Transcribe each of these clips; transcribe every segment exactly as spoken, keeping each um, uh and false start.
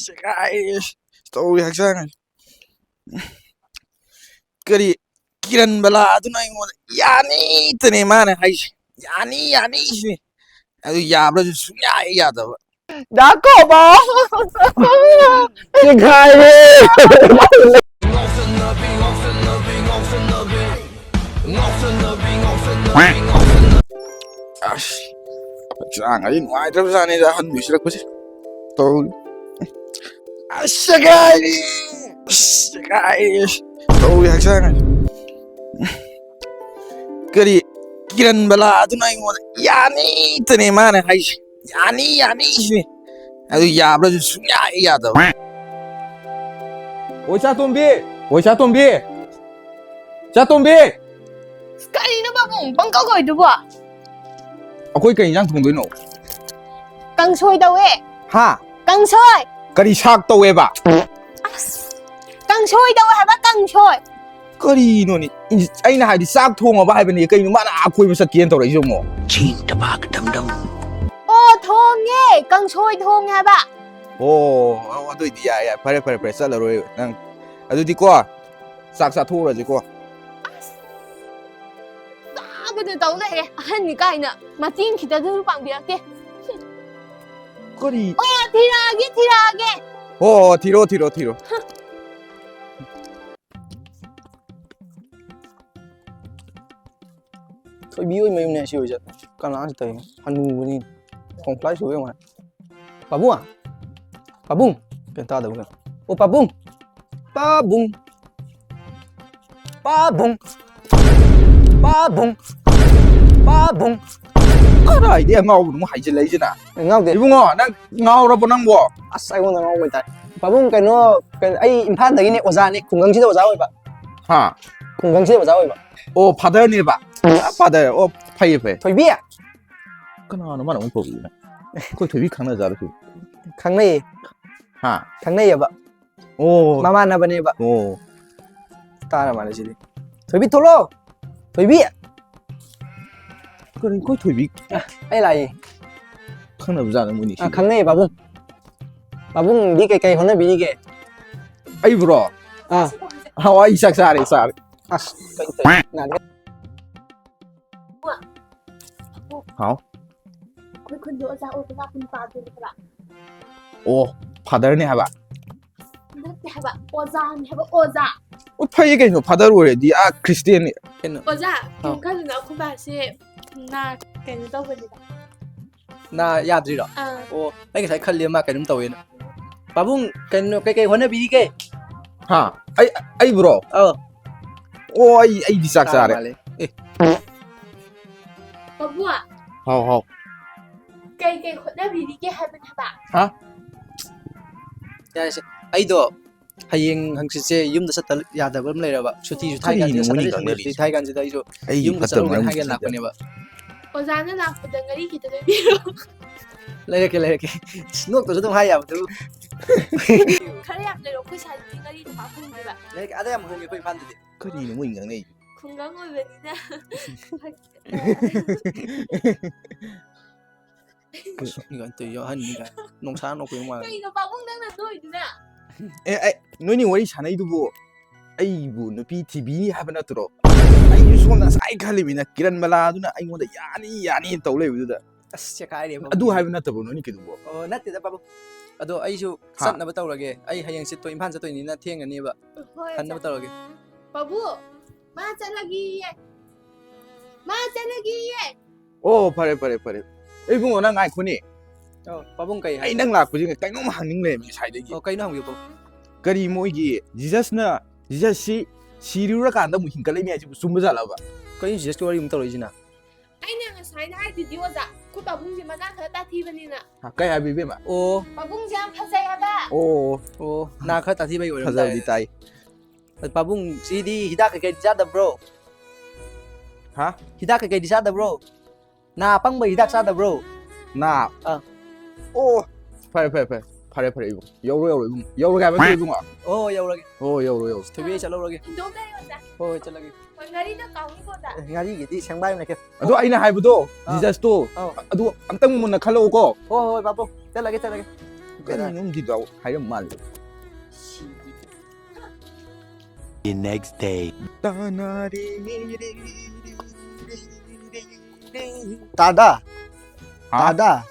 ꯁꯦꯒꯥꯏꯔꯦ꯫ ꯇꯧꯔꯤ ꯍꯛꯆꯥꯡ꯫ ꯀꯔꯤ ꯀꯤꯔꯟ ꯕꯂꯥ ꯑꯗꯨꯅ ꯑꯩꯉꯣꯟꯗ "ꯌꯥꯅꯤꯇꯅꯦ" ꯃꯥꯅ ꯍꯥꯏꯁꯦ꯫ "ꯌꯥꯅꯤ, ꯌꯥꯅꯤ" ꯁꯤꯅꯤ꯫ ꯑꯗꯨ ꯌꯥꯕ꯭ꯔꯁꯨ ꯁꯨꯡꯌꯥ ꯍꯦꯛ ꯌꯥꯗꯕ꯫ ꯗꯥ ꯀꯣꯕ! ꯆꯦꯈꯥꯏꯔꯦ! ꯑꯁ, ꯍꯛꯆꯥꯡ ꯑꯁꯤ ꯅꯨꯡꯉꯥꯏꯇ꯭ꯔꯕꯖꯥꯠꯅꯤꯗ, ꯑꯍꯟ ꯑꯣꯏꯁꯤꯜꯂꯛꯄꯁꯦ꯫ ꯇꯧꯔꯤ꯫ ꯑꯁ, ꯁꯦꯒꯥꯏꯔꯦ! ꯑꯁ, ꯁꯦꯒꯥꯏꯔꯦ! ꯇꯧꯔꯤ ꯍꯛꯆꯥꯡ ꯑꯁꯤ꯫ ꯀꯔꯤ ꯀꯤꯔꯟ ꯕꯂꯥ ꯑꯗꯨꯅ ꯑꯩꯉꯣꯟꯗ "ꯌꯥꯅꯤꯇꯅꯦ" ꯃꯥꯅ ꯍꯥꯏꯁꯦ꯫ "ꯌꯥꯅꯤ, ꯌꯥꯅꯤ" ꯁꯤꯅꯤ꯫ ꯑꯗꯨ ꯌꯥꯕ꯭ꯔꯁꯨ ꯁꯨꯡꯌꯥ ꯍꯦꯛ ꯌꯥꯗꯕ꯫ ꯑꯣꯏ ꯆꯥꯇꯣꯝꯕꯤ! ꯑꯣꯏ ꯆꯥꯇꯣꯝꯕꯤ! ꯆꯥꯇꯣꯝꯕꯤ! ꯀꯔꯤꯅꯣ ꯄꯥꯕꯨꯡ ꯄꯪꯀꯧ ꯀꯧꯏꯗꯨꯕꯣ? ꯑꯩꯈꯣꯏ ꯀꯩ ꯏꯟꯖꯥꯡ ꯊꯣꯡꯗꯣꯏꯅꯣ? ꯀꯥꯡꯁꯣꯏ ꯇꯧꯋꯦ꯫ ꯍꯥ? ꯀꯥꯡꯁꯣꯏ! ꯀꯔꯤ ꯁꯥꯛ ꯇꯧꯋꯦꯕ? ꯑꯁ! ꯀꯥꯡꯁꯣꯏ ꯇꯧꯋꯦ ꯍꯥꯏꯕ, ꯀꯥꯡꯁꯣꯏ! ꯀꯔꯤꯅꯣꯅꯦ? ꯏꯟ-, ꯑꯩꯅ ꯍꯥꯏꯗꯤ ꯆꯥꯛ ꯊꯣꯡꯉꯕ ꯍꯥꯏꯕꯅꯤ, ꯀꯩꯅꯣ ꯃꯥꯅ ꯑꯥ ꯀꯣꯏꯕ ꯆꯠꯀꯦꯅ ꯇꯧꯔꯛꯏꯁꯦ ꯑꯃꯨꯛ? ꯆꯤꯟ ꯇꯄꯥꯛ ꯗꯝ ꯗꯝ꯫ ꯑꯣ, ꯊꯣꯡꯉꯦ! ꯀꯥꯡꯁꯣꯏ ꯊꯣꯡꯉꯦ ꯍꯥꯏꯕ! ꯑꯣ, ꯑꯣ, ꯑꯗꯨꯏꯗꯤ ꯌꯥꯏ, ꯌꯥꯏ꯫ ꯐꯔꯦ, ꯐꯔꯦ, ꯐꯔꯦ, ꯆꯠꯂꯔꯣꯏ ꯅꯪ꯫ ꯑꯗꯨꯗꯤꯀꯣ, ꯆꯥꯛ ꯆꯥꯊꯣꯛꯎꯔꯁꯤꯀꯣ꯫ ꯑꯁ! ꯆꯥꯕꯗ ꯇꯧ ꯂꯩꯔꯦ꯫ ꯑꯍꯟꯅꯤ ꯀꯥꯏꯅ ꯃꯇꯦꯡ ꯈꯤꯇꯗꯁꯨ ꯄꯥꯡꯕꯤꯔꯛꯇꯦ꯫ ꯀꯔꯤ? ꯑꯣ, ꯊꯤꯔꯛꯑꯒꯦ, ꯊꯤꯔꯛꯑꯒꯦ꯫ ꯑꯣ, ꯑꯣ, ꯊꯤꯔꯣ, ꯊꯤꯔꯣ, ꯊꯤꯔꯣ꯫ ꯊꯣꯏꯕꯤ ꯍꯣꯏ ꯃꯌꯨꯝꯅꯦ ꯁꯤ ꯑꯣꯏꯖꯠ꯫ ꯀꯅꯥꯁꯨ ꯇꯧꯔꯤꯅꯣ? ꯍꯅꯨꯕꯅꯤ꯫ ꯈꯣꯡꯐ꯭ꯂꯥꯏ ꯁꯨꯕ ꯌꯥꯝ ꯋꯥꯏ꯫ ꯄꯥꯕꯨꯡ! ꯄꯥꯕꯨꯡ! ꯀꯩꯝ ꯇꯥꯗꯕ ꯀꯩꯅꯣ? ꯑꯣ, ꯄꯥꯕꯨꯡ! ꯄꯥꯕꯨꯡ! ꯄꯥꯕꯨꯡ! ꯄꯥꯕꯨꯡ! ꯄꯥꯕꯨꯡ! ꯀꯗꯥꯏꯗꯩ ꯑꯉꯥꯎꯕꯅꯣ ꯑꯃꯨꯛ ꯍꯥꯏꯖꯤꯜꯂꯛꯏꯁꯤꯅ? ꯑꯩ ꯉꯥꯎꯗꯦ꯫ ꯏꯕꯨꯡꯉꯣ, ꯅꯪ ꯉꯥꯎꯔꯕꯣ ꯅꯪꯕꯣ? ꯑꯁ, ꯑꯩꯉꯣꯟꯗ ꯉꯥꯎꯕ ꯍꯥꯏꯇꯥꯔꯦ꯫ ꯄꯥꯕꯨꯡ, ꯀꯩꯅꯣ, ꯀꯩꯅꯣ, ꯑꯩ ꯏꯝꯐꯥꯜꯗꯒꯤꯅꯦ, ꯑꯣꯖꯥꯅꯦ, ꯈꯨꯡꯒꯪꯁꯤꯗ ꯑꯣꯖꯥ ꯑꯣꯏꯕ꯫ ꯍꯥ? ꯈꯨꯡꯒꯪꯁꯤꯗ ꯑꯣꯖꯥ ꯑꯣꯏꯕ꯫ ꯑꯣ, ꯐꯥꯗꯔꯅꯦꯕ? ꯑ, ꯐꯥꯗꯔ꯫ ꯑꯣ, ꯐꯩꯌꯦ, ꯐꯩꯌꯦ꯫ ꯊꯣꯏꯕꯤ! ꯀꯅꯥꯅꯣ ꯃꯥꯅ ꯑꯃꯨꯛ ꯀꯧꯔꯤꯁꯤꯅ? ꯑꯩꯈꯣꯏ ꯊꯣꯏꯕꯤ ꯈꯪꯅꯖꯥꯠꯂꯣ ꯁꯤꯕꯨ? ꯈꯪꯅꯩꯌꯦ꯫ ꯍꯥ? ꯈꯪꯅꯩꯌꯦꯕ꯫ ꯑꯣ꯫ ꯃꯃꯥꯟꯅꯕꯅꯦꯕ꯫ ꯑꯣ꯫ ꯇꯥꯔ ꯃꯥꯜꯂꯦ ꯁꯤꯗꯤ꯫ ꯊꯣꯏꯕꯤ, ꯊꯣꯛꯂꯛꯑꯣ! ꯊꯣꯏꯕꯤ! ꯀꯔꯤ, ꯑꯩꯈꯣꯏ ꯊꯣꯏꯕꯤ ꯑ, ꯑꯩ ꯂꯥꯛꯑꯦ꯫ ꯈꯪꯅꯕꯖꯥꯠꯂ ꯃꯣꯏꯅꯤ ꯑ, ꯁꯤꯕꯨ? ꯈꯪꯅꯩꯌꯦ, ꯄꯥꯕꯨꯡ꯫ ꯄꯥꯕꯨꯡꯗꯤ ꯀꯩꯀꯩ ꯍꯣꯠꯅꯕꯤꯔꯤꯒꯦ? ꯑꯩꯕꯨꯔꯣ? ꯑꯥ꯫ ꯑꯍꯥꯎ, ꯑꯩ ꯆꯥꯛ ꯆꯥꯔꯦ, ꯆꯥꯔꯦ꯫ ꯑꯁ, ꯀꯩ ꯇꯧꯔꯤ? ꯅꯥꯗꯦ꯫ ꯍꯥꯎ꯫ ꯑꯩꯈꯣꯏ ꯈꯨꯟꯗ ꯑꯣꯖꯥ ꯑꯣꯏꯕ ꯂꯥꯛꯄ ꯅꯨꯄꯥꯗꯨꯅꯦ ꯍꯥꯏꯕ꯫ ꯑꯣ, ꯐꯥꯗꯔꯅꯦ ꯍꯥꯏꯕ? ꯅꯠꯇꯦ ꯍꯥꯏꯕ, ꯑꯣꯖꯥꯅꯦ ꯍꯥꯏꯕ, ꯑꯣꯖꯥ꯫ ꯑꯣ, ꯐꯩꯌꯦ ꯀꯩꯅꯣ, ꯐꯥꯗꯔ ꯑꯣꯏꯔꯗꯤ, ꯑꯥ, ꯈ꯭ꯔꯤꯁꯇꯤꯌꯥꯟꯅꯤ꯫ ꯀꯩꯅꯣ? ꯑꯣꯖꯥ, ꯍꯥꯎ꯫ ꯀꯩꯝ ꯈꯜꯂꯨꯅꯨ, ꯑꯩꯈꯣꯏ ꯕꯥꯁꯦ ꯅꯥ ꯀꯩꯅꯣ ꯇꯧꯕꯅꯤꯗ꯫ ꯅꯥ ꯌꯥꯗ꯭ꯔꯤꯔꯣ? ꯑꯥ꯫ ꯑꯣ, ꯑꯩ ꯉꯁꯥꯏ ꯈꯜꯂꯤ ꯃꯥ ꯀꯩꯅꯣꯝ ꯇꯧꯋꯦꯅ꯫ ꯄꯥꯕꯨꯡ, ꯀꯩꯅꯣ, ꯀꯩꯀꯩ ꯍꯣꯠꯅꯕꯤꯔꯤꯒꯦ? ꯍꯥ? ꯑꯩ, ꯑꯩꯕꯨꯔꯣ? ꯑꯧ꯫ ꯑꯣ, ꯑꯩ, ꯑꯩꯗꯤ ꯆꯥꯛ ꯆꯥꯔ ꯆꯥꯔꯦ꯫ ꯃꯥꯜꯂꯦ꯫ ꯑꯦ꯫ ꯄꯥꯕꯨꯡ꯫ ꯍꯥꯎ, ꯍꯥꯎ꯫ ꯀꯩꯀꯩ ꯍꯣꯠꯅꯕꯤꯔꯤꯒꯦ ꯍꯥꯏꯕꯅꯦ ꯍꯥꯏꯕ? ꯍꯥ? ꯌꯥꯔꯦꯁꯦ꯫ ꯑꯩꯗꯣ ꯍꯌꯦꯡ ꯍꯪꯆꯤꯠꯁꯦ ꯌꯨꯝꯗ ꯆꯠꯇ ꯌꯥꯗꯕ ꯑꯃ ꯂꯩꯔꯕ꯫ ꯁꯨꯇꯤꯁꯨ ꯊꯥꯏ ꯀꯥꯟꯁꯤꯗ, ꯀꯔꯤꯅꯣ ꯃꯣꯏꯅꯤ ꯁꯇꯔꯗꯦ ꯁꯟꯗꯦ ꯁꯨꯇꯤ ꯉꯥꯡꯅꯔꯤꯁꯦ? ꯊꯥꯏ ꯀꯥꯟꯁꯤꯗ ꯑꯩꯁꯨ ꯑꯩ ꯌꯨꯝꯗ ꯐꯠꯇꯕ ꯆꯠꯂꯨꯒꯦꯅ ꯃꯔꯝ ꯍꯥꯏꯒꯦꯅ ꯈꯪꯗꯦ꯫ ꯂꯥꯛꯄꯅꯦꯕ꯫ ꯑꯣꯖꯥꯅ ꯂꯥꯛꯄꯗ ꯉꯥꯔꯤ ꯈꯤꯇ ꯂꯩꯕꯤꯔꯣ꯫ ꯂꯩꯔꯛꯀꯦ, ꯂꯩꯔꯛꯀꯦ꯫ ꯅꯣꯛꯇꯁꯨ ꯑꯗꯨꯝ ꯍꯥꯏ ꯌꯥꯕꯗꯨꯕꯨ꯫ ꯈꯔ ꯌꯥꯝ ꯂꯩꯔꯣ, ꯑꯩꯈꯣꯏ ꯁ꯭ꯋꯥꯏꯗꯗꯤ ꯉꯥꯔꯤꯗꯣ ꯄꯥꯛ ꯐꯪꯗꯦꯕ꯫ ꯂꯩꯔꯛꯀꯦ, ꯑꯗ ꯌꯥꯝ ꯍꯣꯡꯉꯦ ꯑꯩꯈꯣꯏ ꯏꯝꯐꯥꯜꯗꯗꯤ꯫ ꯀꯔꯤꯅꯣ ꯃꯣꯏ ꯉꯥꯡꯅꯩ? ꯈꯨꯡꯒꯪ ꯑꯣꯏꯕꯅꯤꯅ꯫ ꯑꯁ, ꯃꯤ ꯀꯩꯅꯣ ꯇꯧꯔꯤꯁꯦ, ꯑꯍꯟꯅꯤ ꯀꯥꯏꯅ꯫ ꯅꯣꯡꯁꯥ ꯅꯣꯛꯄꯩ ꯃꯥꯜꯂꯦ꯫ ꯀꯩꯅꯣ ꯄꯥꯕꯨꯡ ꯅꯪꯅ ꯅꯣꯏꯗꯨꯅ? ꯑꯦ, ꯑꯦ, ꯅꯣꯏꯅꯤ ꯋꯥꯔꯤ ꯁꯥꯟꯅꯩꯗꯨꯕꯨ ꯑꯩꯕꯨ ꯅꯨꯄꯤ ꯊꯤꯕꯤꯅꯤ ꯍꯥꯏꯕ ꯅꯠꯇ꯭ꯔꯣ? ꯑꯩꯁꯨ ꯁꯣꯝꯗ ꯉꯁꯥꯏ ꯈꯜꯂꯤꯃꯤꯅ ꯀꯤꯔꯟ ꯃꯂꯥꯗꯨꯅ ꯑꯩꯉꯣꯟꯗ ꯌꯥꯅꯤ, ꯌꯥꯅꯤ ꯇꯧ ꯂꯩꯕꯗꯨꯗ꯫ ꯑꯁ, ꯁꯦꯈꯥꯏꯔꯦ ꯄꯥꯕꯨꯡ꯫ ꯑꯗꯨ ꯍꯥꯏꯕ ꯅꯠꯇꯕ꯭ꯔꯣ ꯅꯣꯏꯅꯤ ꯀꯩꯗꯨꯕꯣ? ꯑꯣ, ꯅꯠꯇꯦꯗ ꯄꯥꯕꯨꯡ꯫ ꯑꯗꯣ ꯑꯩꯁꯨ ꯍꯥ? ꯆꯠꯅꯕ ꯇꯧꯔꯒꯦ꯫ ꯑꯩ ꯍꯌꯦꯡ ꯆꯠꯇꯣ-, ꯏꯝꯐꯥꯜ ꯆꯠꯇꯣꯏꯅꯤꯅ ꯊꯦꯡꯉꯅꯦꯕ꯫ ꯍꯣꯏ, ꯍꯟꯅꯕ ꯑꯣꯖꯥ꯫ ꯇꯧꯔꯒꯦ꯫ ꯄꯥꯕꯨꯡ, ꯃꯥ ꯆꯠꯂꯒꯦꯌꯦ꯫ ꯃꯥ ꯆꯠꯂꯒꯦꯌꯦ꯫ ꯑꯣ, ꯐꯔꯦ, ꯐꯔꯦ, ꯐꯔꯦ꯫ ꯑꯦ, ꯏꯕꯨꯡꯉꯣ, ꯅꯪ ꯉꯥꯏꯈꯣꯅꯦ꯫ ꯑꯣ, ꯄꯥꯕꯨꯡ ꯀꯩ ꯑꯩ ꯍꯥꯏ? ꯅꯪ ꯂꯥꯛꯄꯁꯤꯒ ꯀꯩꯅꯣꯝ ꯍꯪꯅꯤꯡ ꯂꯩꯔꯝꯃꯤ ꯉꯁꯥꯏꯗꯒꯤ꯫ ꯑꯣ, ꯀꯩꯅꯣ ꯍꯪꯕꯤꯌꯨ, ꯄꯥꯕꯨꯡ? ꯀꯔꯤ ꯃꯣꯏꯒꯤ ꯖꯤꯖꯁꯅ, ꯖꯤꯖꯁꯁꯤ ꯁꯤꯔꯨꯔꯀꯥꯟꯗ ꯑꯃꯨꯛ ꯍꯤꯡꯒꯠꯂꯛꯏꯅꯦ ꯍꯥꯏꯁꯤꯕꯨ ꯆꯨꯝꯕ ꯖꯥꯠꯂꯕ? ꯀꯩꯅꯣ ꯖꯤꯖꯁꯀꯤ ꯋꯥꯔꯤ ꯑꯃꯨꯛ ꯇꯧꯔꯛꯏꯁꯤꯅ? ꯑꯩꯅ ꯉꯁꯥꯏꯅ ꯍꯥꯏꯗꯨꯗꯤ, ꯑꯣꯖꯥ, ꯑꯩꯈꯣꯏ ꯄꯥꯕꯨꯡꯁꯦ ꯃꯅꯥ ꯈꯔ ꯇꯥꯊꯤꯕꯅꯤꯅ꯫ ꯍꯥ, ꯀꯩ ꯍꯥꯏꯕ, ꯏꯕꯦꯝꯃ? ꯑꯣ꯫ ꯄꯥꯕꯨꯡꯁꯦ ꯌꯥꯝ ꯐꯖꯩ ꯍꯥꯏꯕ꯫ ꯑꯣ꯫ ꯑꯣ, ꯅꯥ ꯈꯔ ꯇꯥꯊꯤꯕꯩ ꯑꯣꯏꯔꯝ ꯐꯖꯕꯗꯤ ꯇꯥꯔꯦ꯫ ꯇꯥꯏ꯫ ꯄꯥꯕꯨꯡ, ꯁꯤꯗꯤ ꯍꯤꯗꯥꯛ ꯀꯩꯀꯩꯗꯤ ꯆꯥꯗꯕ꯭ꯔꯣ? ꯍꯥ? ꯍꯤꯗꯥꯛ ꯀꯩꯀꯩꯗꯤ ꯆꯥꯗꯕ꯭ꯔꯣ? ꯅꯥ ꯄꯪꯕ ꯍꯤꯗꯥꯛ ꯆꯥꯗꯕ꯭ꯔꯣ? ꯅꯥ? ꯑꯥ꯫ ꯑꯣ, ꯐꯔꯦ, ꯐꯔꯦ, ꯐꯔꯦ꯫ ꯐꯔꯦ, ꯐꯔꯦ, ꯏꯕꯨꯡ꯫ ꯌꯧꯔꯣ, ꯌꯧꯔꯣ, ꯏꯕꯨꯡ꯫ ꯌꯧꯔꯒꯦ ꯍꯥꯏꯕ ꯅꯠꯇ꯭ꯔꯣ, ꯏꯕꯨꯡꯉꯣ? ꯑꯣ, ꯌꯧꯔꯒꯦ꯫ ꯑꯣ, ꯌꯧꯔꯣ, ꯌꯧꯔꯣ꯫ ꯊꯣꯏꯕꯤ, ꯑꯩ ꯆꯠꯍꯧꯔꯒꯦ꯫ ꯍꯨꯟꯗꯣꯛꯇꯔꯦ, ꯑꯣꯖꯥ꯫ ꯍꯣꯏ, ꯍꯣꯏ, ꯆꯠꯂꯒꯦ꯫ ꯍꯣꯏ, ꯉꯥꯔꯤꯗꯣ ꯀꯥꯎꯅꯤꯀꯣ, ꯑꯣꯖꯥ꯫ ꯑꯦ, ꯉꯥꯔꯤꯒꯤꯗꯤ ꯁꯦꯡꯕꯥꯏ ꯑꯣꯏꯅ ꯀꯦ-, ꯑꯗꯣ ꯑꯩꯅ ꯍꯥꯏꯕꯗꯣ, ꯑꯥ꯫ ꯖꯤꯖꯁꯇꯣ, ꯑꯥꯎ꯫ ꯑꯗꯨ ꯑꯝꯇꯪ ꯃꯨꯟꯅ ꯈꯜꯂꯛꯎꯀꯣ꯫ ꯍꯣꯏ, ꯍꯣꯏ, ꯍꯣꯏ, ꯄꯥꯕꯨꯡ꯫ ꯆꯠꯂꯒꯦ, ꯆꯠꯂꯒꯦ꯫ ꯀꯔꯤꯅꯣꯝꯗꯤ ꯗꯥꯎ ꯍꯥꯏꯔꯝ ꯃꯥꯜꯂꯦ꯫ The next day. ꯇꯥꯗꯥ꯫ ꯍꯥ? ꯇꯥꯗꯥ꯫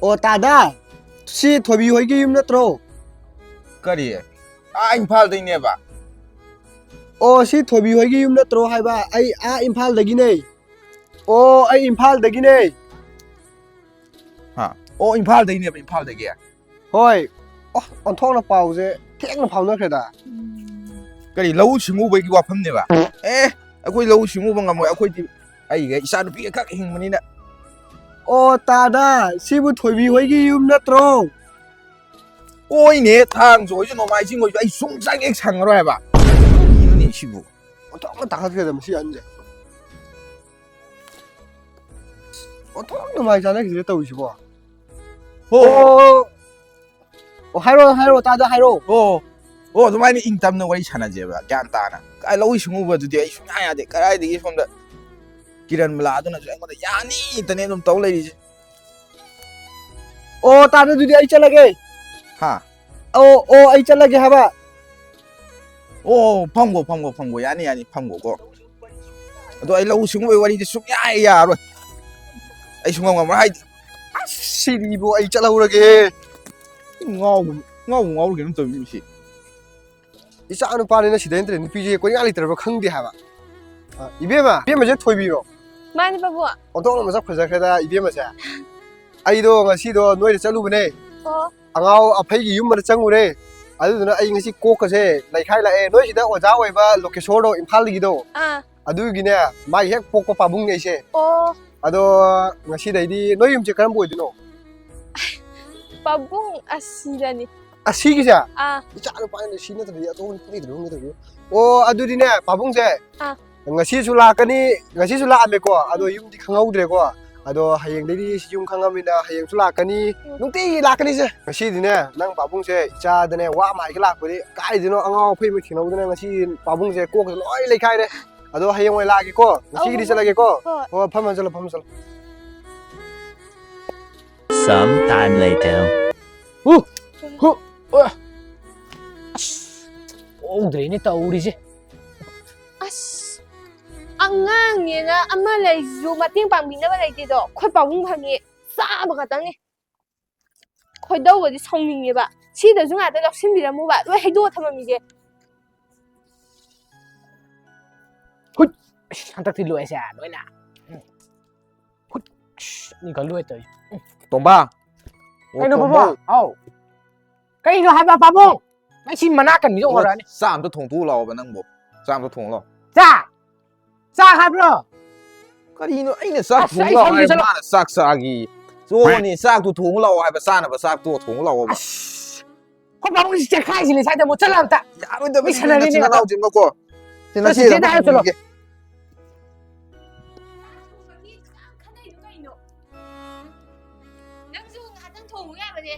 ꯑꯣ, ꯇꯥꯗꯥ꯫ ꯁꯤ ꯊꯣꯏꯕꯤ ꯍꯣꯏꯒꯤ ꯌꯨꯝ ꯅꯠꯇ꯭ꯔꯣ? ꯀꯔꯤ? ꯑꯥ, ꯏꯝꯐꯥꯜꯗꯩꯅꯦꯕ? ꯑꯣ, ꯁꯤ ꯊꯣꯏꯕꯤ ꯍꯣꯏꯒꯤ ꯌꯨꯝ ꯅꯠꯇ꯭ꯔꯣ ꯍꯥꯏꯕ? ꯑꯩ ꯑꯥ ꯏꯝꯐꯥꯜꯗꯒꯤꯅꯦ꯫ ꯑꯣ, ꯑꯩ ꯏꯝꯐꯥꯜꯗꯒꯤꯅꯦ꯫ ꯍꯥ? ꯑꯣ, ꯏꯝꯐꯥꯜꯗꯩꯅꯦꯕ, ꯏꯝꯐꯥꯜꯗꯒꯤ? ꯍꯣꯏ꯫ ꯑꯣ, ꯑꯣꯟꯊꯣꯛꯅ ꯄꯥꯎꯁꯦ ꯊꯦꯡꯅ ꯐꯥꯎꯅꯈ꯭ꯔꯦꯗ꯫ ꯀꯔꯤ, ꯂꯧꯎ ꯁꯤꯡꯎꯕꯒꯤ ꯋꯥꯐꯝꯅꯦꯕ? ꯑꯦ, ꯑꯩꯈꯣꯏ ꯂꯧꯎ ꯁꯤꯡꯎꯕ ꯉꯝꯃꯣꯏ, ꯑꯩꯈꯣꯏꯗꯤ ꯑꯩꯒ ꯏꯆꯥ ꯅꯨꯄꯤꯒ ꯈꯛ ꯍꯤꯡꯕꯅꯤꯅ꯫ ꯑꯣ, ꯇꯥꯗꯥ, ꯁꯤꯕꯨ ꯊꯣꯏꯕꯤ ꯍꯣꯏꯒꯤ ꯌꯨꯝ ꯅꯠꯇ꯭ꯔꯣ? ꯍꯣꯏꯅꯦ, ꯊꯥꯡꯖ ꯍꯣꯏꯁꯨ ꯅꯣꯡꯃꯥꯏꯖꯤꯡ ꯍꯣꯏꯁꯨ ꯑꯩ ꯁꯨꯡꯆꯪ ꯍꯦꯛ ꯁꯪꯉꯔꯣꯏ ꯍꯥꯏꯕ꯫ ꯀꯔꯤꯅꯣꯅꯦ ꯁꯤꯕꯨ? ꯑꯣꯟꯊꯣꯛꯅ ꯇꯥꯈꯠꯈ꯭ꯔꯦꯗ ꯃꯁꯤ ꯑꯍꯟꯁꯦ꯫ ꯑꯣꯟꯊꯣꯛꯅ ꯃꯥꯏ ꯆꯥꯅꯈꯤꯗ꯭ꯔꯦ ꯇꯧꯔꯤꯁꯤꯕꯣ꯫ ꯍꯣ, ꯍꯣ꯫ ꯑꯣ, ꯑꯣ, ꯍꯥꯏꯔꯣ, ꯍꯥꯏꯔꯣ, ꯇꯥꯗꯥ, ꯍꯥꯏꯔꯣ꯫ ꯑꯣ, ꯑꯣ, ꯑꯗꯨꯃꯥꯏꯅ ꯏꯪ ꯇꯝꯅ ꯋꯥꯔꯤ ꯁꯥꯟꯅꯁꯦꯕ, ꯒ꯭ꯌꯥꯟ ꯇꯥꯅ꯫ ꯀꯥꯏ ꯂꯧꯎ ꯁꯤꯡꯎꯕꯗꯨꯗꯤ ꯑꯩ ꯁꯨꯡꯌꯥ ꯌꯥꯗꯦ꯫ ꯀꯗꯥꯏꯗꯒꯤ ꯁꯣꯝꯗ ꯀꯤꯔꯟ ꯃꯂꯥꯗꯨꯅꯁꯨ ꯑꯩꯉꯣꯟꯗ ꯌꯥꯅꯤ ꯇꯅꯦ ꯑꯗꯨꯝ ꯇꯧ ꯂꯩꯔꯤꯁꯦ꯫ ꯑꯣ, ꯇꯥꯗꯥ, ꯑꯗꯨꯗꯤ ꯑꯩ ꯆꯠꯂꯒꯦ꯫ ꯍꯥ? ꯑꯣ, ꯑꯣ, ꯑꯩ ꯆꯠꯂꯒꯦ ꯍꯥꯏꯕ꯫ ꯑꯣ, ꯐꯝꯈꯣ, ꯐꯝꯈꯣ, ꯐꯝꯈꯣ, ꯌꯥꯅꯤ, ꯌꯥꯅꯤ, ꯐꯝꯈꯣꯀꯣ꯫ ꯑꯗꯣ ꯑꯩ ꯂꯧꯎ ꯁꯤꯡꯎꯕꯒꯤ ꯋꯥꯔꯤꯗꯤ ꯁꯨꯡꯌꯥ ꯌꯥꯔꯣꯏ꯫ ꯑꯩ ꯁꯨꯡꯉꯝ ꯉꯝꯃꯔꯣꯏ ꯍꯥꯏꯗꯤ꯫ ꯑꯁ, ꯁꯤꯗꯤꯕꯣ, ꯑꯩ ꯆꯠꯍꯧꯔꯒꯦ꯫ ꯉꯥꯎꯕ, ꯉꯥꯎꯕ ꯉꯥꯎꯔ ꯀꯩꯅꯣꯝ ꯇꯧꯔꯤꯁꯤ꯫ ꯏꯆꯥ ꯅꯨꯄꯥꯅꯤꯅ ꯁꯤꯗ ꯅꯠꯇ꯭ꯔꯦ ꯅꯨꯄꯤꯁꯦ ꯀꯣꯏꯅ ꯂꯩꯇ꯭ꯔꯕ ꯈꯪꯗꯦ ꯍꯥꯏꯕ꯫ ꯑ, ꯏꯕꯦꯝꯃ, ꯏꯕꯦꯝꯃꯁꯦ ꯊꯣꯏꯕꯤꯔꯣ? ꯃꯥꯅꯤ, ꯄꯥꯕꯨꯡ꯫ ꯑꯣꯟꯊꯣꯛꯅ ꯃꯁꯛ ꯐꯖꯈ꯭ꯔꯦꯗ, ꯏꯕꯦꯝꯃꯁꯦ꯫ ꯑꯩꯗꯣ ꯉꯁꯤꯗꯣ ꯅꯣꯏꯗ ꯆꯠꯂꯨꯕꯅꯦ꯫ ꯑꯣ꯫ ꯑꯉꯥꯎ ꯑꯐꯩꯒꯤ ꯌꯨꯝ ꯑꯃꯗ ꯆꯪꯉꯨꯔꯦ꯫ ꯑꯗꯨꯗꯨꯅ ꯑꯩ ꯉꯁꯤ ꯀꯣꯛꯀꯁꯦ ꯂꯩꯈꯥꯏ ꯂꯥꯛꯑꯦ꯫ ꯅꯣꯏꯁꯤꯗ ꯑꯣꯖꯥ ꯑꯣꯏꯕ ꯂꯣꯀꯦꯁꯣꯔꯗꯣ, ꯏꯝꯐꯥꯜꯗꯒꯤꯗꯣ꯫ ꯑꯥ꯫ ꯑꯗꯨꯒꯤꯅꯦ, ꯃꯥꯒꯤ ꯍꯦꯛ ꯄꯣꯛꯄ ꯄꯥꯕꯨꯡꯅꯦ ꯑꯩꯁꯦ꯫ ꯑꯣ꯫ ꯑꯗꯣ ꯉꯁꯤꯗꯩꯗꯤ ꯅꯣꯏ ꯌꯨꯝꯁꯦ ꯀꯔꯝꯕ ꯑꯣꯏꯗꯣꯏꯅꯣ? ꯄꯥꯕꯨꯡ ꯑꯁꯤꯗꯅꯤ꯫ ꯑꯁꯤꯒꯤꯁꯦ? ꯑꯥ꯫ ꯏꯆꯥ ꯅꯨꯄꯥꯅꯤꯅ ꯁꯤ ꯅꯠꯇ꯭ꯔꯗꯤ ꯑꯇꯣꯞꯄ ꯅꯨꯄꯤ ꯂꯩꯇ꯭ꯔꯕ ꯈꯪꯗꯦ ꯇꯧꯔꯤꯁꯦ꯫ ꯑꯣ, ꯑꯗꯨꯗꯤꯅꯦ, ꯄꯥꯕꯨꯡꯁꯦ, ꯑꯥ꯫ ꯉꯁꯤꯁꯨ ꯂꯥꯛꯀꯅꯤ, ꯉꯁꯤꯁꯨ ꯂꯥꯛꯑꯝꯃꯦꯀꯣ, ꯑꯗꯣ ꯎꯝ꯫ ꯌꯨꯝꯗꯤ ꯈꯪꯍꯧꯗ꯭ꯔꯦꯀꯣ꯫ ꯑꯗꯣ ꯍꯌꯦꯡꯗꯩꯗꯤ ꯁꯤ ꯌꯨꯝ ꯈꯪꯉꯕꯅꯤꯅ ꯍꯌꯦꯡꯁꯨ ꯂꯥꯛꯀꯅꯤ, ꯎꯝ꯫ ꯅꯨꯡꯇꯤꯒꯤ ꯂꯥꯛꯀꯅꯤꯁꯦ꯫ ꯉꯁꯤꯗꯤꯅꯦ, ꯅꯪ ꯄꯥꯕꯨꯡꯁꯦ ꯏꯆꯥꯗꯅꯦ ꯋꯥ ꯑꯃ ꯍꯥꯏꯒꯦ ꯂꯥꯛꯄꯗꯤ ꯀꯥꯏꯗꯩꯅꯣ ꯑꯉꯥꯎ ꯑꯐꯩ ꯑꯃ ꯊꯦꯡꯅꯍꯧꯗꯅ ꯉꯁꯤ ꯄꯥꯕꯨꯡꯁꯦ ꯀꯣꯛꯀꯁꯦ ꯂꯣꯏ ꯂꯩꯈꯥꯏꯔꯦ꯫ ꯑꯗꯣ ꯍꯌꯦꯡ ꯑꯣꯏꯅ ꯂꯥꯛꯑꯒꯦꯀꯣ, ꯉꯁꯤꯒꯤꯗꯤ ꯑꯧ, ꯆꯠꯂꯒꯦꯀꯣ꯫ ꯍꯣꯏ꯫ ꯍꯣꯏ, ꯐꯝꯃ ꯆꯠꯂꯣ, ꯐꯝꯃ ꯆꯠꯂꯣ꯫ Some time later. ꯍꯨ! ꯍꯨ! ꯑ! ꯑꯁ! ꯑꯣꯗ꯭ꯔꯦꯅꯦ ꯇꯧꯔꯤꯁꯦ꯫ ꯑꯁ! ꯑꯉꯥꯡꯅꯦꯅ ꯑꯃ ꯂꯩꯁꯨ ꯃꯇꯦꯡ ꯄꯥꯡꯕꯤꯅꯕ ꯂꯩꯇꯦꯗꯣ꯫ ꯑꯩꯈꯣꯏ ꯄꯥꯕꯨꯡ ꯐꯪꯉꯤ ꯆꯥꯕ ꯈꯛꯇꯪꯅꯤ꯫ ꯈꯣꯏꯗꯧꯒꯗꯤ ꯁꯥꯎꯅꯤꯡꯉꯦꯕ꯫ ꯁꯤꯗꯁꯨ ꯉꯥꯛꯇ ꯂꯧꯁꯤꯟꯕꯤꯔꯝꯃꯨꯕ꯫ ꯂꯣꯏ ꯍꯩꯗꯣꯛꯑ ꯊꯝꯃꯝꯃꯤꯁꯦ꯫ ꯍꯨꯠ! ꯑꯁ, ꯍꯟꯗꯛꯇꯤ ꯂꯣꯏꯁꯦ, ꯂꯣꯏꯅ꯫ ꯎꯝ꯫ ꯍꯨꯠ! ꯑꯁ, ꯑꯅꯤꯈꯛ ꯂꯣꯏ ꯇꯧꯔꯤꯁꯦ꯫ ꯎꯝ꯫ ꯇꯣꯝꯕ! ꯑꯣ, ꯀꯩꯅꯣ, ꯇꯣꯝꯕ! ꯕꯕꯥ? ꯍꯥꯎ꯫ ꯀꯩꯅꯣ ꯍꯥꯏꯕ, ꯄꯥꯕꯨꯡ? ꯅꯪ ꯁꯤ ꯃꯅꯥ ꯀꯟꯕꯤꯗꯣ ꯑꯣ, ꯑꯣꯏꯔꯛꯑꯅꯤ꯫ ꯆꯥꯛ ꯑꯝꯇ ꯊꯣꯡꯇꯣꯛꯎ ꯂꯥꯛꯑꯣꯕ ꯅꯪꯕꯨ꯫ ꯆꯥꯛ ꯑꯝꯇ ꯊꯣꯡꯉꯨ ꯂꯥꯛꯑꯣ꯫ ꯆꯥꯛ? ꯆꯥꯛ ꯍꯥꯏꯕ꯭ꯔꯣ? ꯀꯔꯤꯅꯣ ꯑꯩꯅ ꯆꯥꯛ ꯑꯁ, ꯊꯣꯡꯉꯨ ꯑꯩ ꯂꯥꯛꯑꯣ ꯁꯣꯝꯗ ꯍꯥꯏꯔ ꯆꯠꯂꯣ꯫ ꯃꯥꯅ ꯆꯥꯛ ꯆꯥꯒꯤ? ꯆꯣꯅꯤ, ꯆꯥꯛꯇꯨ ꯊꯣꯡꯉꯨ ꯂꯥꯛꯑꯣ ꯍꯥꯏꯕ, ꯆꯥꯅꯕ ꯆꯥꯛꯇꯣ ꯊꯣꯡꯉꯨ ꯂꯥꯛꯑꯣꯕ꯫ ꯑꯁ! ꯑꯩꯈꯣꯏ ꯄꯥꯕꯨꯡꯁꯤ ꯆꯦꯈꯥꯏꯁꯤꯅꯦ ꯁ꯭ꯋꯥꯏꯗ ꯑꯃꯨꯛ ꯆꯠꯂꯣ ꯑꯝꯇ꯫ ꯌꯥꯔꯣꯏꯗꯕꯅꯤ, ꯃꯤ ꯁꯥꯟꯅꯔꯤꯅꯦ ꯅꯆꯤꯟ ꯑꯝꯇ꯫ ꯅꯅꯥꯎꯁꯤꯃꯀꯣ꯫ ꯁꯤ ꯆꯠꯂꯣ, ꯅꯆꯦꯗ ꯆꯤꯆꯦꯗ ꯑꯃꯨꯛ ꯍꯥꯏꯔꯨ ꯆꯠꯂꯣ꯫ ꯍꯪꯈꯤꯒꯦ꯫ ꯅꯪꯁꯨ ꯉꯥꯏꯍꯥꯛꯇꯪ ꯊꯣꯡꯉꯨ ꯌꯥꯕꯅꯦ꯫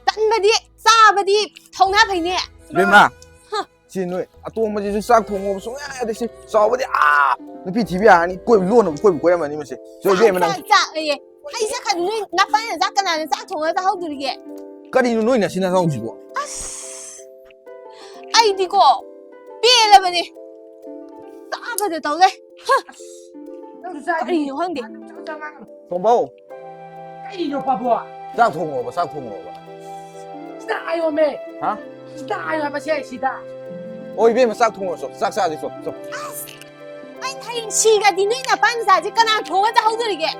ꯇꯟꯕꯗꯤ, ꯆꯥꯕꯗꯤ ꯊꯧꯅꯥ ꯐꯩꯅꯦ꯫ ꯏꯕꯦꯝꯃ, ꯍ꯫ ꯁꯤ ꯅꯣꯏ ꯑꯇꯣꯝꯕꯁꯤꯁꯨ ꯆꯥꯛ ꯊꯣꯡꯉꯣꯕ ꯁꯨꯡꯌꯥ ꯌꯥꯗꯦ꯫ ꯁꯤ ꯆꯥꯎꯕꯗꯤ ꯑꯥ ꯅꯨꯄꯤ ꯊꯤꯕ ꯌꯥꯔꯅꯤ, ꯀꯣꯏꯕ ꯂꯣꯟꯅꯕ ꯀꯣꯏꯕ ꯀꯣꯏꯔꯝꯃꯅꯤ ꯃꯁꯤ꯫ ꯆꯣ, ꯆꯥꯛ, ꯏꯕꯦꯝꯃ, ꯅꯪ ꯆꯥꯛ, ꯆꯥꯛ ꯑꯌꯦ꯫ ꯑꯩ ꯆꯠꯈ꯭ꯔꯗꯤ ꯅꯣꯏ ꯅꯄꯥꯅ ꯆꯥꯛ ꯀꯅꯥꯅ ꯆꯥꯛ ꯊꯣꯡꯉꯒ ꯆꯥꯍꯧꯗꯣꯔꯤꯒꯦ? ꯀꯔꯤꯅꯣ ꯅꯣꯏ ꯅꯆꯤꯟ ꯅꯅꯥꯎꯁꯤꯕꯣ? ꯑꯁ! ꯑꯩꯗꯤꯀꯣ, ꯄꯦꯜꯂꯕꯅꯦ꯫ ꯆꯥꯕꯗ ꯇꯧ ꯂꯩ꯫ ꯍ! ꯅꯪꯁꯨ ꯆꯥꯏꯗꯨꯗꯤ꯫ ꯀꯔꯤꯅꯣ ꯈꯪꯗꯦ꯫ ꯆꯥꯛ ꯆꯥ ꯉꯥꯡꯒꯅꯨ꯫ ꯇꯣꯝꯕꯧ꯫ ꯀꯔꯤꯅꯣ, ꯄꯥꯕꯣ? ꯆꯥꯛ ꯊꯣꯡꯉꯣꯕ, ꯆꯥꯛ ꯊꯣꯡꯉꯣꯕ꯫ ꯁꯤꯗ ꯍꯥꯏꯌꯣꯃꯦ꯫ ꯍꯥ? ꯁꯤꯗ ꯍꯥꯏꯌꯣ ꯍꯥꯏꯕꯁꯦ, ꯁꯤꯗ꯫ ꯑꯣ, ꯏꯕꯦꯝꯃ, ꯆꯥꯛ ꯊꯣꯡꯉꯨꯔꯣ, ꯆꯣ꯫ ꯆꯥꯛ ꯆꯥꯁꯤ, ꯆꯣ, ꯆꯣ꯫ ꯑꯁ! ꯑꯩꯅ ꯍꯌꯦꯡ ꯁꯤꯒꯗꯤ ꯅꯣꯏ ꯅꯄꯥ ꯅꯆꯥꯁꯦ ꯀꯅꯥ ꯊꯣꯡꯉ ꯆꯥꯍꯧꯗꯣꯔꯤꯒꯦ?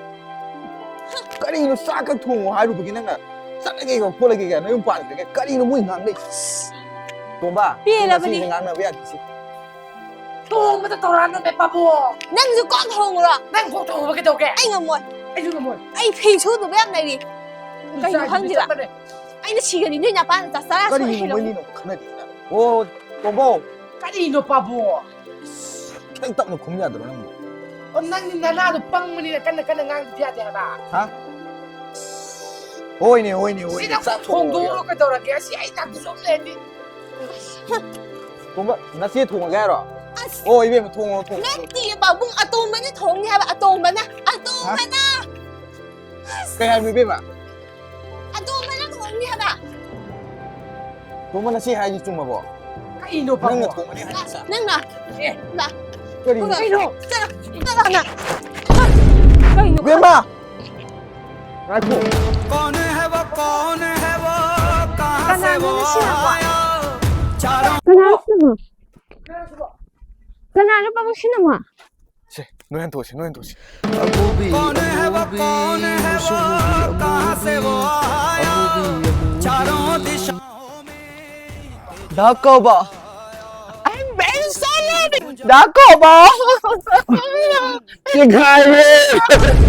ꯀꯔꯤꯅꯣ ꯆꯥꯛ ꯈꯛ ꯊꯣꯡꯉꯣ ꯍꯥꯏꯔꯨꯕꯒꯤ ꯅꯪꯅ ꯆꯠꯂꯒꯦꯒ ꯈꯣꯠꯂꯒꯦꯒ ꯅꯌꯨꯝ ꯄꯥꯟꯈ꯭ꯔꯒꯦ? ꯀꯔꯤꯅꯣ ꯃꯣꯏ ꯉꯥꯡꯅꯩ? ꯇꯣꯝꯕ, ꯄꯦꯜꯂꯕꯅꯤ꯫ ꯁꯤꯁꯦ ꯉꯥꯡꯅꯕ ꯌꯥꯗꯦ ꯁꯤ꯫ ꯊꯣꯡꯕꯗ ꯇꯧꯔꯛꯑꯅꯨꯅꯦ ꯄꯥꯕꯨꯡ꯫ ꯅꯪꯁꯨ ꯀꯣꯛ ꯊꯣꯡꯉꯨꯔꯣ꯫ ꯅꯪ ꯀꯣꯛ ꯊꯣꯡꯉꯨꯕ ꯀꯩꯗꯧꯒꯦ? ꯑꯩ ꯉꯝꯃꯣꯏ꯫ ꯑꯩꯁꯨ ꯉꯝꯃꯣꯏ꯫ ꯑꯩ ꯐꯤ ꯁꯨꯗꯧꯕ ꯌꯥꯝ ꯂꯩꯔꯤ꯫ ꯀꯩꯅꯣ ꯏꯆꯥꯁꯤꯗꯤ ꯈꯪꯗꯦꯕ꯫ ꯆꯠꯄꯅꯦ꯫ ꯑꯩꯅ ꯁꯤꯒꯗꯤ ꯅꯣꯏ ꯅꯄꯥꯅ ꯆꯥꯛ ꯆꯔꯥ ꯁꯨꯡ ꯀꯔꯤꯅꯣ ꯍꯦꯜꯂꯣꯏ꯫ ꯃꯣꯏꯅꯤꯅ ꯑꯃꯨꯛ ꯈꯟꯅꯔꯤꯁꯤꯅ? ꯑꯣ, ꯇꯣꯝꯕꯧ꯫ ꯀꯔꯤꯅꯣ ꯄꯥꯕꯨꯡ? ꯈꯤꯇꯪ ꯇꯞꯅ ꯈꯨꯝ ꯌꯥꯗ꯭ꯔꯣ ꯅꯪꯕꯨ? ꯑꯣ, ꯅꯪꯗꯤ ꯅꯅꯥꯗꯣ ꯄꯪꯕꯅꯤꯅ ꯀꯟꯅ ꯀꯟꯅ ꯉꯥꯡꯕꯗꯤ ꯌꯥꯗꯦ ꯍꯥꯏꯕ꯫ ꯍꯥ? ꯍꯣꯏꯅꯦ, ꯍꯣꯏꯅꯦ, ꯍꯣꯏꯅꯦ, ꯁꯤꯗ ꯆꯥꯛ ꯊꯣꯡꯉꯣ ꯊꯣꯡꯗꯣꯛꯑꯣ ꯌꯥꯗꯦ꯫ ꯀꯩꯗꯧꯔꯒꯦ? ꯑꯁꯤ ꯑꯩ ꯅꯥꯛꯇ ꯁꯨꯝ ꯂꯩꯔꯗꯤ꯫ ꯇꯣꯝꯕ, ꯅꯆꯦ ꯊꯣꯡꯉꯒꯦ ꯍꯥꯏꯔꯣ? ꯑꯁ! ꯑꯣ, ꯏꯕꯦꯝꯃ, ꯊꯣꯡꯉꯣ, ꯊꯣꯡꯉꯣ, ꯊꯣꯡꯉꯣ꯫ ꯅꯠꯇꯦ, ꯄꯥꯕꯨꯡ, ꯑꯇꯣꯝꯕꯅ ꯊꯣꯡꯅꯤ ꯍꯥꯏꯕ, ꯑꯇꯣꯝꯕꯅ, ꯍꯥ? ꯑꯇꯣꯝꯕꯅ! ꯀꯩ ꯍꯥꯏꯕ, ꯏꯕꯦꯝꯃ? ꯑꯇꯣꯝꯕꯅ ꯊꯣꯡꯅꯤ꯫ ꯇꯣꯝꯕ, ꯅꯆꯦ ꯍꯥꯏꯁꯤ ꯆꯨꯝꯃꯕꯣ? ꯀꯩꯅꯣ ꯅꯪꯅ ꯄꯥꯕꯨꯡ? ꯇꯣꯝꯕꯅꯦ ꯍꯥꯏ ꯅꯠꯇ꯭ꯔꯥ? ꯅꯪꯅ ꯀꯔꯤ? ꯅꯪꯅ ꯀꯩꯅꯣ? ꯆꯠꯂꯣ, ꯆꯠꯂꯣ, ꯅꯪ꯫ ꯀꯩꯅꯣ? ꯕꯦꯝꯃ! ꯉꯥꯏꯈꯣ꯫ ꯀꯅꯥꯅꯣ ꯅꯨꯡꯁꯤꯅꯕ? ꯀꯅꯥꯅꯣ? ꯀꯅꯥꯅꯣ ꯄꯥꯕꯨꯡ ꯁꯤꯅꯃ? ꯁꯦ, ꯅꯣꯏ ꯍꯟꯊꯣꯛꯑꯁꯤ, ꯅꯣꯏ ꯍꯟꯊꯣꯛꯑꯁꯤ꯫ ꯗꯥ ꯀꯧꯕ! I'm very sorry! ꯗꯥ ꯀꯧꯕ! ꯆꯦꯈꯥꯏꯔꯦ!